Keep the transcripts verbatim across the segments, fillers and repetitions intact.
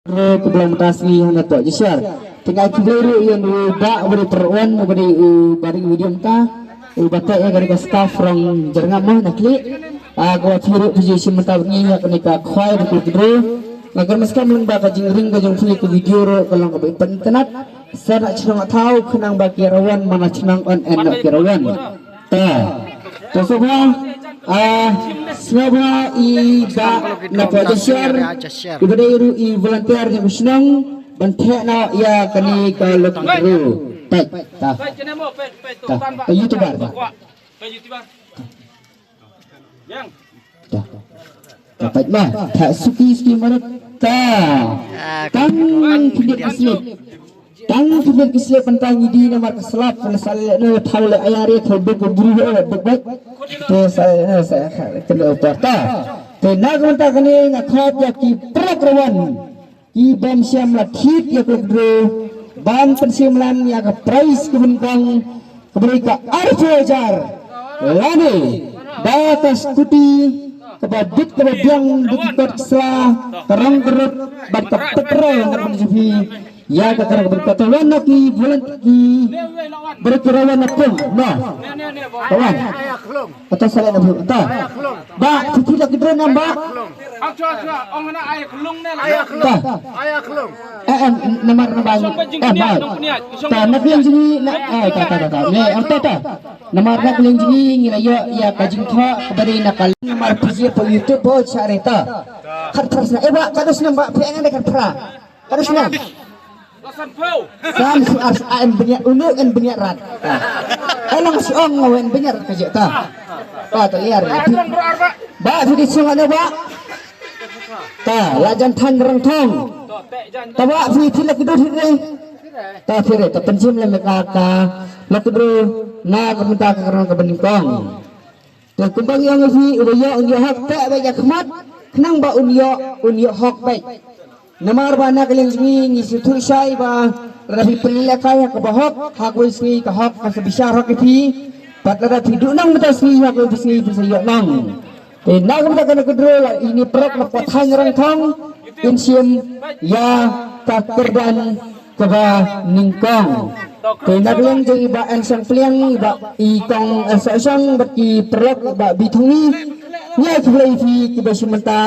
Ro ku blang mata sngi hana to jishar. Tinggal ki beli ru yang ru ba beri peruan beri u baring medium ta. U batai ya gari ka staff rong jerngam mah nak klik. Ah, gua thiru tujuh sim mata ngi ya kani ka khwai beri kedru. Lagar maskam leng ba ka jingring ka jong phi ka video ro ka long ka ba internet. Sa nak chnong thau khnang ba ki rawan mana chnong on en ki rawan. Ta. Ta sngewbha, ah, sngewbha i ba na pdeng share, i ba dei ruh i volunteer jong ka shnong ban theh noh ïa kane ka lok ru. Ta, ta. Ta, ta YouTuber ta. Ta. Ta, ta, ma, ta suki suki marut. Ta. Tang khyndiat ki slip. Tang khyndiat ki slip ban tang idi namar ka slap, ka sale ne thaw le ayar ïa thaw duk bru ho duk bek. Te sale ne sa kene utar ta. Te na ka mynta kane nga khot ïa ki prok rawan. Ki bym shym la thied ïa ka lok ru, ban pynshim lang ïa ka prize ka nyngkong, ka briew ka arphew hajar. Lane ba ka skuti kaba bit kaba biang da ki kot sla, ka rong ka rut bad ka petrol na ka jipi. Ïa ka kara ka briew ka tawan na ki volunteer ki briew ki rawan na pung. Noh. Tawan. Ata sale na pung. Ata. Ba, thied la ki drone nam ba. Ang chwa chwa, ong na ai klung ne la. Ai klung. Ta. Ai klung. Eh, eh, namar na ba. Eh, ba. Ta, na ka liang jong ngi, na, eh, ta, ta, ta, ta. Ne, am ta, ta. Namar na ka liang jong ngi, ngi la ïoh ïa ka jingthoh kaba dei na ka namar phi ïa pa YouTube ba cha re ta. Khat phra sna, eh, ba, ka dos nam ba, phi ngan de khat phra. Ka dos nam. San phew. San phew ar sa en bniat unu en bniat rat. Ta. Elang si ong ngawen bniat rat ka je ta. Ta ta liar. Ba tu di sung ane ba. Ta la jan than rang thong. Ta ba phi phi la kidu phi re. Ta phi re ta penjim le me ka ka la kidu na ka mynta ka rang ka banyngkong. Te kumba ngi ong ïa phi, uba ïoh un ïoh hok, teh beit ïa khmat, khnang ba un ïoh, un ïoh hok beit. Namar ba na ka liang jong ngi ngi sngewthuh shai ba lada phi pynlehkai ha kaba hok, ha kawei sngi ka hok ka sa bishar hok ïa phi. Bad lada phi duh nong mynta sngi, ha kawei sngi phin sa ïoh nong. Te na ka bynta kane ka draw la ine prok na Pathain Rangthong, in shim ïa ka kyrdan kaba nyngkong. Te na ka liang jong i Bah N Shangpliang, i Bah i Kong N Sahshang bad ki paralok Bah Bithngi. Ngi ai khublei ïa phi kiba shim bynta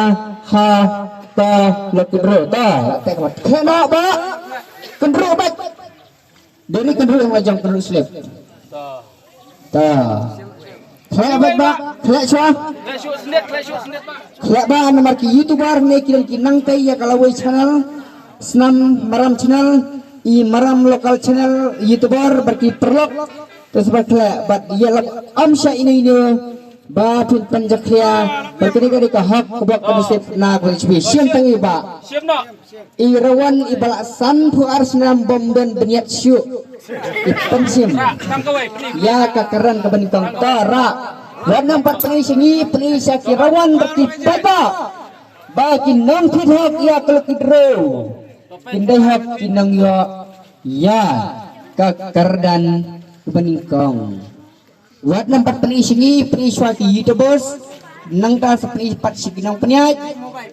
ha ka lucky draw. Ta, la teh ka mat. Khleh noh Bah. Kynruh bad. Dei kynruh ïa nga jong kynruh slip. Ta. Khleh bad Bah, khleh shuh. Khleh shuh snet, khleh shuh snet Bah. Khleh Bah namar ki YouTuber ne ki don ki nangtei ïa ka lawei channel, Snam Maram channel, i Maram local channel, YouTuber bad ki paralok. Te sngewbha khleh bad ïa lok am sha ine ine ba phin pynjakhlia bad kane ka dei ka hok ka bok ka nasib na ka H P. Shim tang i Bah. Shim noh. I rawan i ba la san phew ar snem bym don bniat shuh. I pynshim. Ïa ka kyrdan kaba nyngkong ta ra. Wat nang pat pyni sha ngi, pyni sha ki rawan bad ki paidbah ba ki nongthied hok ïa ka lucky draw kin dei hok ki nongïoh ïa ka kyrdan kaba nyngkong. Wat nang pat pyni sha ngi, pyni shuwa ki YouTubers. Nangta sa pyni pat sha ki nongpynïaid.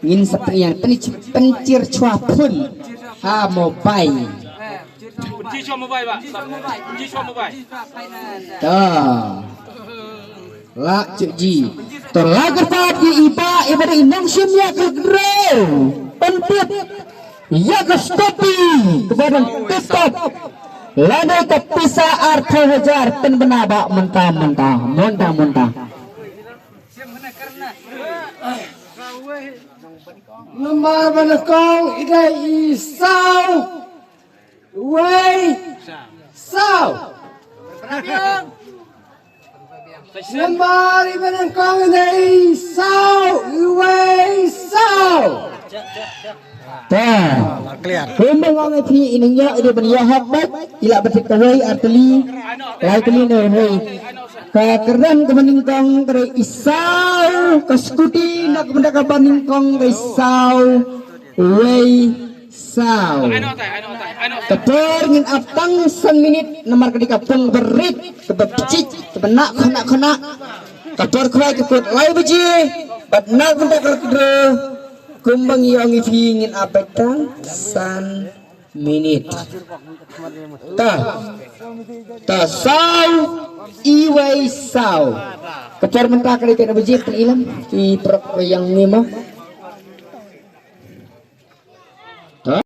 Ngin sa pyni ïa pyni pynchir shuwa phone ha mobile. Pynchir shuwa mobile Bah. Pynchir shuwa mobile. Ta. La cuk ji. To la kyrpad ïa i Bah, i Bah dei i nongshim ïa ka lucky draw. Pyntip ïa ka skuti kaba dang tip top. Lane ka pisa arphew hajar, pynbna Bah mynta mynta mynta mynta. Namar ba nyngkong i dei i saw. Wei. Saw. Namar i ba nyngkong i dei i saw. Wei saw. Ta. Kumba nga ong ïa phi, i nongïoh i dei ban ïoh hok bad i lah ban tip kawei, ar tylli, lai tylli ne wei. Ka kyrdan kaba nyngkong ka dei i saw, ka skuti na ka bynta kaba nyngkong ka dei saw. Wei saw. Ka por ngin ap tang san minit namar ka dei ka pung ba rit, kaba pchit, kaba nak khana khana. Ka por khwai ka kut lai baje bad na ka bynta ka lucky draw. Kumba ngi ong ïa phi ngin ap beit tang san minit. Ta. Ta saw, iwei saw. Ka por mynta ka dei ka na baje phi, i lam ki prok ïa ngi mo. Ta.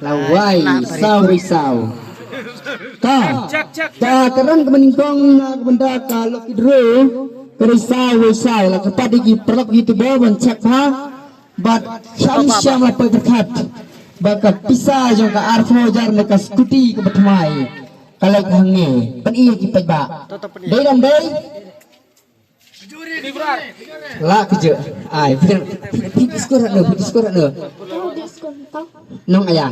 Lawei, saw, wei saw. Ta. Ta ka rang ka banyngkong na ka bynta ka lucky draw. Ka dei saw, wei saw. La ka pat ïa ki prok ïa ki bor ban check ha. Bad shem shem la pyrkhat ba ka pisa jong ka arphew hajar ne ka scooty kaba thymmai ka leit hangne. Pyni ïa ki paidbah. Dei dang dei. La kjut. Ai, phi, phi, phi diskur hano, phi diskur hano. Nong aya.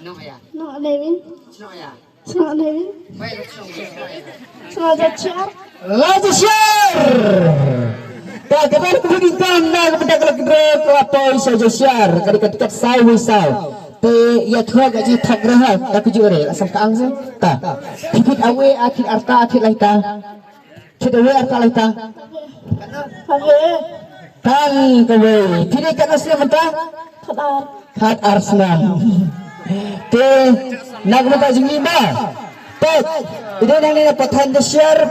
Nong aya. Nong Lewin. Nong aya. Sngewbha dei. Sngewbha jashar. La jashar. Ta ka ban ku di kan na ka benda ka la kidre ka la poi sha jashar. Ka di ka tiket saw wei saw. Te ïa thwa ka ji thak re ha. Ta ku ju re la sam ka ang se. Ta. Tiket awe, a tiket arta, a tiket laita. Tiket awe, arta, laita. Awe. Tang kawei. Phi dei katno snem mynta? Khatar. Khatar snem. Te na ka bynta jong ngi ba. Peit. I dei nangne na pathan da share.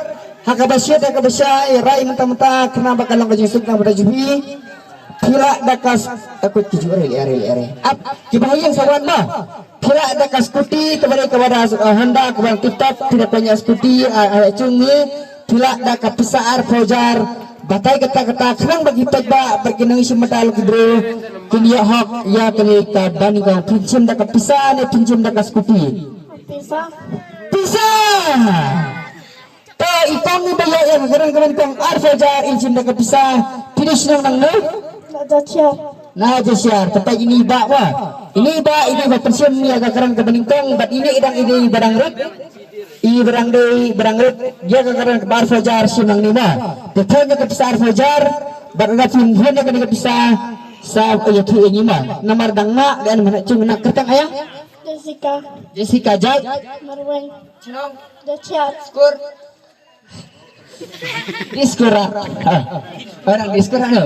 Ha kaba share ha kaba share, i rai mynta mynta khnang ba ka long ka jingsuk na ka bynta jong phi. Phi lah da ka s-, takut ki ju re, re, re. Ap, ki ba ha ïing sa wan ba. Phi lah da ka scooty, kaba dei kaba da, uh, Honda, kaba tip top, phi da pynïa scooty, uh, uh, chung ngi, phi lah da ka pisa arphew hajar, batai kata kata, khnang ba ki paidbah, ba ki nongshim bynta lucky draw, kin ïoh hok, ïa kane ka banyngkong, phin shim da ka pisa ne phin shim da ka scooty. Pisa. Pisa! To, i kong i ba ïoh ïa ka kren ka banyngkong arphew hajar, in shim da ka pisa, phi dei shnong nangno? Na Jashar. Na Jashar, te peit ine i bah ba. Ine i bah, ine i ba pynshim ïa ka kren ka banyngkong, bad ine i dang, ine i ba dang rit. I ba dang dei, ba dang rit ïa ka kren ka arphew hajar shim nangne ma. Te thon ïa ka pisa arphew hajar, bad lada phin thon ïa ka pisa, sa ïathuh ïa ngi ma. Namar dang mah, dei na kyrteng aya? Jessica. Jessica Jait. Marwei. Chnong. Jashar. Skur. Diskura. Ha. Orang diskura no.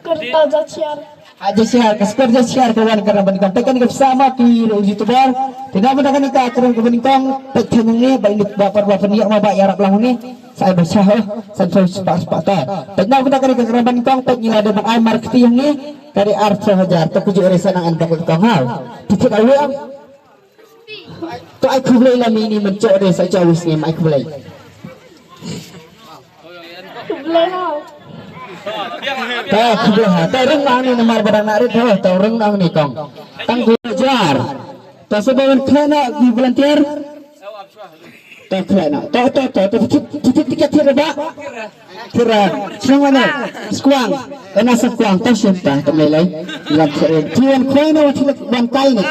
Kurta Jashar. Aja share, ka skur ja share ka wan ka rang banyngkong. Te kane ka pisa ma ki ru YouTuber. Te na bynta kane ka kren ka banyngkong. Te kane ne ba ini ba par ba pynïoh ma ba ïarap lang ne. Sa ai ba shah, oh. San shah sepak sepak ta. Te na bynta kane ka kren banyngkong. Te ngi la dei ban ai marketing ne. Ka dei arphew hajar. Te ku ju re sa nang an ka banyngkong ha. Tiket awe. To ai khublei la mini mynta de sa jaw sngi, ai khublei. Khublei ha. To khublei ha. To ring nang ni namar ba dang na rit ho, to ring nang ni kong. Tang ku jar. To seba wan khleh na ki volunteer. To khleh na. To, to, to, to, tiket, tiket, tiket, tiket ba. Kira, shnong mana? Skwang. Ena Skwang, to shim ta, to melai. Wan khleh. Ti wan khleh na wan khleh wan kai ni.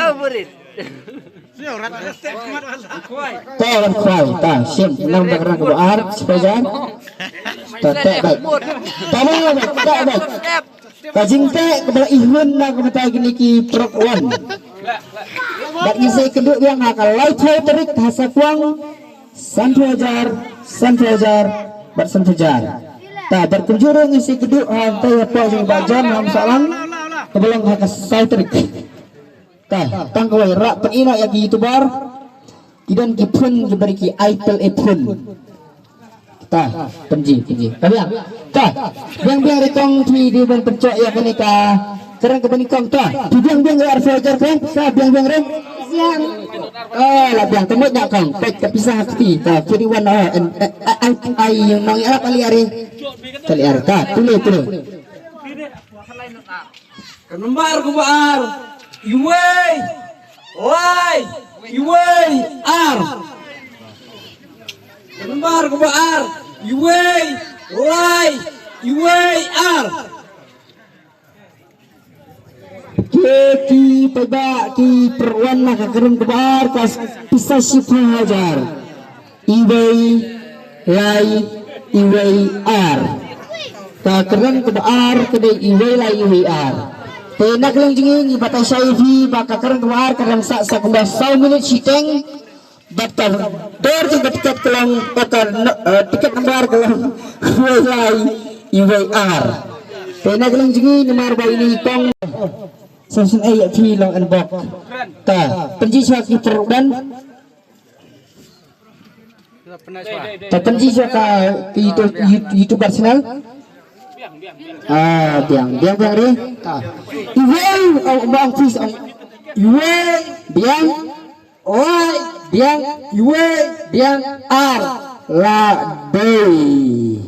Ta wan khwai, ta shim, nang bak rang ba ar, sepajar. Ta ta bai. Ta bai, ta bai. Ta jingte, kaba ihun na kaba ta gini ki prok wan. Bad ngin sa ïakynduh biang ha ka laiphew tarik ha Sakwang, sanphew hajar, sanphew hajar, bad sanphew hajar. Ta bad kumjuh ruh ngin sa ïakynduh ha, ta ïa pok jong ba jan ha Umsahlang, kaba long ha ka saw tarik. Ta, tang kawei, rah pynïoh ïa ki YouTuber. Ki don ki phone, ki bari ki Apple iPhone. Ta, pynji, pynji. Ka biang. Ta, biang biang ri kong phi dei ban pynjot ïa kane ka. Kren ka bani kong ta. Phi biang biang ri arphew hajar kong. Ta, biang biang ri. Biang. Ah, la biang, tymmen ïa kong. Peit ka pisa ha kti. Ta, phi dei wan, oh, en, eh, eh, ai, ai, ïa nong ïarap ali ari. Kali ari. Ta, pule, pule. Ka nambar kaba ar, iwei, lai, iwei, ar. Ka nambar kaba ar, iwei, lai, iwei, ar. Ki, ki paidbah, ki pyrwan na ka kren kaba ar, ka pisa shiphew hajar. Iwei, lai, iwei, ar. Ka kren kaba ar, ka dei iwei, lai, iwei, ar. Te na ka liang jong ngi, ngi batai shai ïa phi, ba ka kren kaba ar, ka dang sah, sah kumba saw minit shiteng. Bad ka dor jong ka tiket ka long, ka, eh, tiket nambar ka long, iwei, lai, iwei, ar. Te na ka liang jong ngi namar ba ine i kong. Sa sien ai ïa phi long en bok. Ta pynji sha ki product. Ta pynji sha ka ki YouTube, YouTuber channel. Ah, biang, biang, biang re. Ta. Iwei, oh, bang please, oh. Iwei, biang. Oi, biang, iwei, biang, ar. La dei.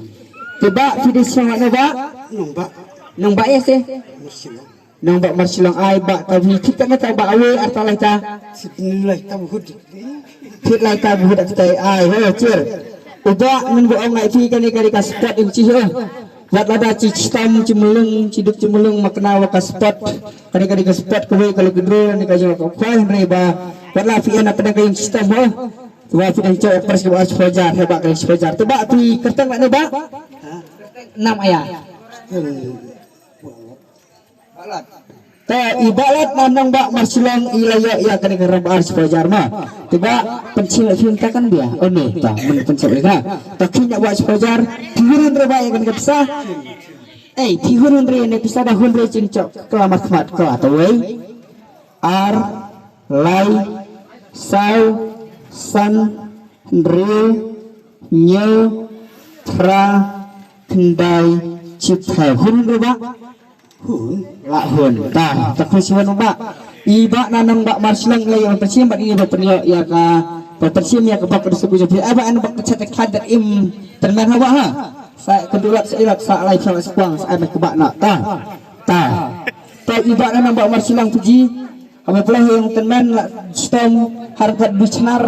Te ba phi dei sha wat ne ba? Nong ba. Nong ba ïa se. Nong ba Marshillong ai ba ta wi thik ta na ta ba awe ar ta lai ta. Thik lai ta bu hut. Thik lai ta bu hut ta ai ho cheer. Uba men bu ong ai phi kane kane ka spot in chi ho. Wat lada chi chitam chi mulung chi duk chi mulung makna wa ka spot. Kane kane ka spot ka wei ka lucky draw ne ka jong ka khwai hynrei ba. Wat la phi ana pedang ka yung chitam ho. Wa phi dang chok pres ka ba ar shiphew hajar he ba ka shiphew hajar. Te ba phi kyrteng la ne ba. Nam aya. Ta i ba lat na nong ba Marshillong i la ïoh ïa kane ka ram ar shiphew hajar ma. Te ba pynchim ïa phi ta kan bia. Oh ne ta men pynchim ïa ka. Ta kin ïa ba shiphew hajar. Phi hun re ba ïa kane ka pisa. Ei phi hun re ne pisa da hun re chin chok. Kla mat khmat kla ta wei. Ar lai saw san hynriew hynñiew phra khyndai shiphew hun re ba. Hun, la hun. Ta, ta phi shu hun ba. I ba na nong ba Marshillong lei ba pynshim ba ini ba pynïoh ïa ka ba pynshim ïa ka bok ka dusuk jong phi. Ai ba an bok ka chat ka khat dat im tynmen ha ba ha. Sa ka dulak sa ilak sa lai sa sa kwang sa ai ba ka ba na. Ta. Ta. Ta i ba na nong ba Marshillong phi ji. Haba pynlong ïa tynmen la stom har ka du chnar.